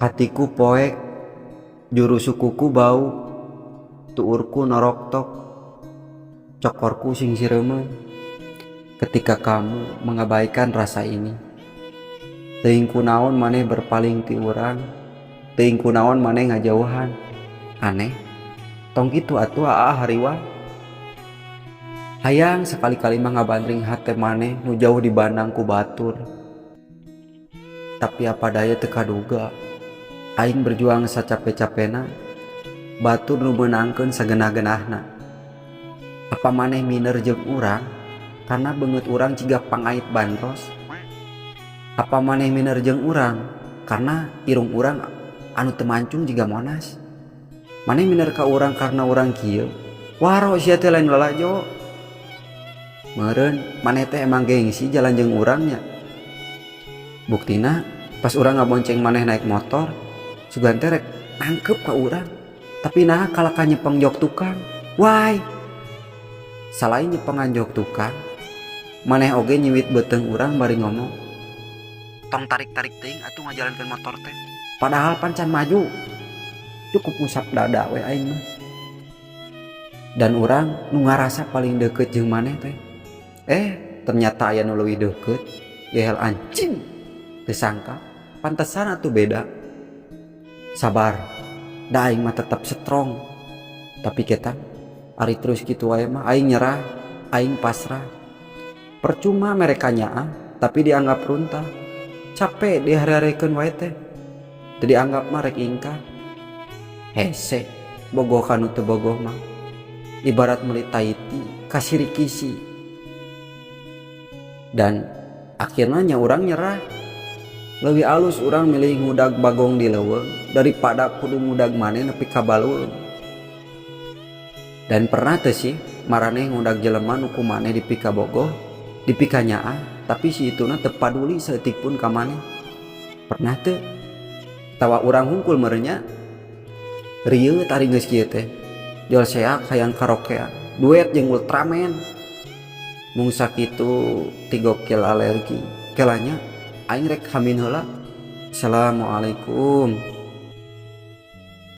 Hatiku poek, juru sukuku bau, tuurku noroktok, cokorku singsiremeun. Ketika kamu mengabaikan rasa ini. Teuing kunaon maneh berpaling ti urang, teuing kunaon maneh ngajauhan. Aneh, tong kitu atuh aa hariwang. Hayang sakali-kali mah ngabandring hate maneh nu jauh dibandang ku batur. Tapi apa daya teu kaduga. Aing berjuang sacape-capena, batur nu meunangkeun sagenah-genahna. Apa maneh minder jeung urang karena beungeut urang ciga pangait bandros? Apa maneh minder jeung urang karena irung urang anu teu mancung jiga Monas? Maneh minder ka urang karena urang kieu? Waro sia teh lain lalajo. Meureun maneh teh emang gengsi jalan jeung urang nya. Buktina pas urang ngabonceng maneh naik motor, sugan teh rek nangkep ka urang. Tapi nah kalah ka nyepeng jok tukang. Why? Salain nyepengan jok tukang, maneh oge nyiwit beuteung urang bari ngomong, "Tong tarik-tarik teuing atuh ngajalankeun motor teh." Padahal pan can maju. Cukup ngusap dada we aing mah. Dan urang nu ngarasa paling deket jeung maneh teh. Ternyata aya nu leuwih deket. Gehel anjing. Teu sangka, pantesan atuh beda. Sabar, da aing mah tetap strong. Tapi kita ari terus kitu wae mah aing nyerah, aing pasrah. Percuma mereka nyaah, tapi dianggap runtah. Capek dihare-harekeun wae teh. Teu dianggap mah rek ingkah. Hese, bogoh ka nu teu bogoh mah. Ibarat meuli taiti, kasirikisi. Dan akhirnya nya urang nyerah. Leuwih alus urang milih ngudag bagong di leuweung daripada kudu ngudag maneh nepi ka baleuweung. Dan pernah teu sih maraneh ngudag jelema nu ku maneh dipikabogoh, dipikanyaah, tapi si ituna teu paduli saeutik pun ka maneh? Pernah teu? Tawa urang hungkul meureun nya. Rieut ari geus kieu teh. Jol seak hayang karaokean, duet jeung Ultraman. Mung sakitu ti gokil alergi. Kelanya aing rek hamin heula. Assalamualaikum.